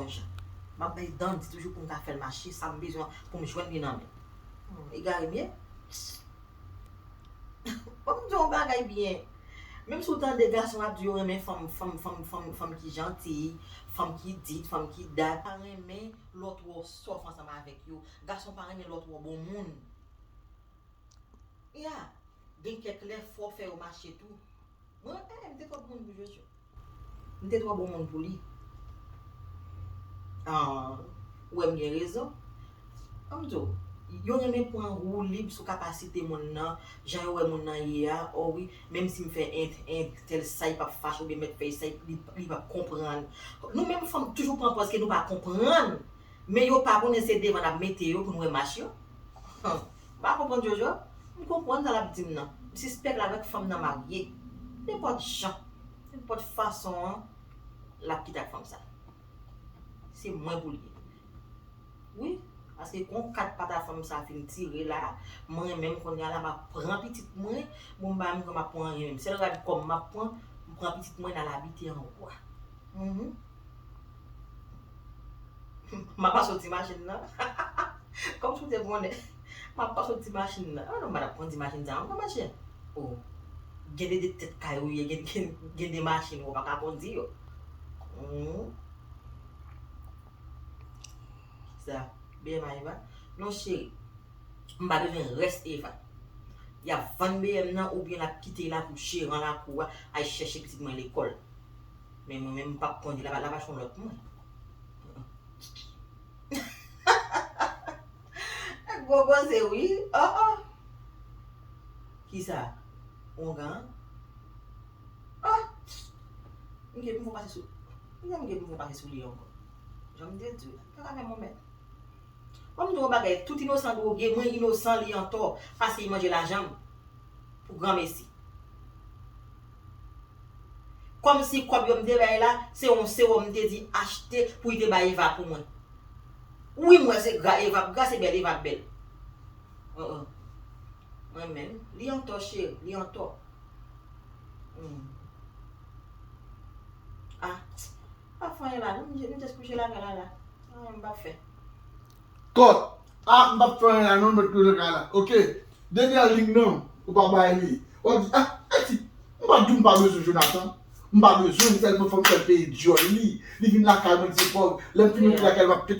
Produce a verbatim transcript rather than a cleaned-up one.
jan. M ap bay dandi toujou pou m ka fè l mache, sa m bezwen pou m jwenn li nan men. Hmm, egare m ye? Ban m di w yon bagay byen. Menm si w tande gason ap di yo renmen fanm, fanm, fanm, fanm, fanm ki jantiy, fanm ki dit, fanm ki dat, pa renmen lè w twò sòf ansanm avèk yo. Gason pa renmen lè w twò bon moun. Ya, gen kèk lè fò w fè yo mache tou. Mwen, eh, m te twò bon moun pou Jojo. M te twò bon moun pou li. Ah, ou wè m gen rezon. An m di w, yo renmen pran woulib sou kapasite moun nan, jan yo wè moun nan ye a, o wi, menm si m fè ent, ent, tèl sa, li p ap fache, oubyen m mèt fè sa, li, li p ap konprann. Nou menm fanm toujou pran pòz ke nou pa konprann, men yo pa konnen se devan n ap mete yo pou n wè mach yo. Hum, m pa konprann Jojo, m konprann sa l ap di m nan. M sispèk l avèk fanm nan marye. Nenpòt jan, nenpòt fason an, l ap kite ak fanm sa. Se mwen pou l ye. Wi, paske kon kat pata fanm sa fin tire la, mwen menm kounye a la, m ap pran pitit mwen, bon, m pa menm kwè m ap pran anyen menm. Sèl rad kòb m ap pran, m pran pitit mwen, n al abite anwo a. Mhm. M ap pa soti machin nan. Kòm si w te konnen, m ap pa soti machin nan. Ah non, m pa t ap kondi machin sa ankò, monchè. Oh, gen de, de tèt kay ou ye, gen, gen, gen de machin ou pa ka kondi yo. Hmm. Sa, B M A Eva? Non, cheri. M pa bezwen rès Eva. Y ap vann B M nan oubyen l ap kite la pou jeran lakou a al chèche pitit mwen lekòl. Men mwen menm, m p ap kondi, l ap, l ap achte yon lòt pou mwen. Gwo koze wi. Oh, oh. Kisa? Ongan? Oh! M gen pou m fè pase sou. M gen pou m fè pase sou li ankò. Jan m te di w la. Sa ka fè mwen mèt. Ban m di w yon bagay, tout inosan dwoge, mwen inosan li antò, paske li manje lajan m pou granmesi. Kòmsi kòb yo m te bay la, se yon sewòm m te di achte pou li te bay Eva pou mwen. Wi, m wè se gra Eva ap gra, se bèl Eva ap bèl. Oh, oh. Mwen menm, li antò, cheri, li antò. Hmm. Ah, pa fè anyen la, non, m jis kouche lakay la la. Anyen m p ap fè. Kòt. Ah, m p ap fè anyen la, non, m mèt kouche lakay la. Ok. Dènyè lig nan, ou pa bay li. Ou di, ah, Eti, m pa di w m pa bezwen Jonathan. M pa bezwen li, sèlman fò m fè l peye dyòl li. Li vin lakay mwen, li se pòv. Lè m fin rantre lakay, m ap pete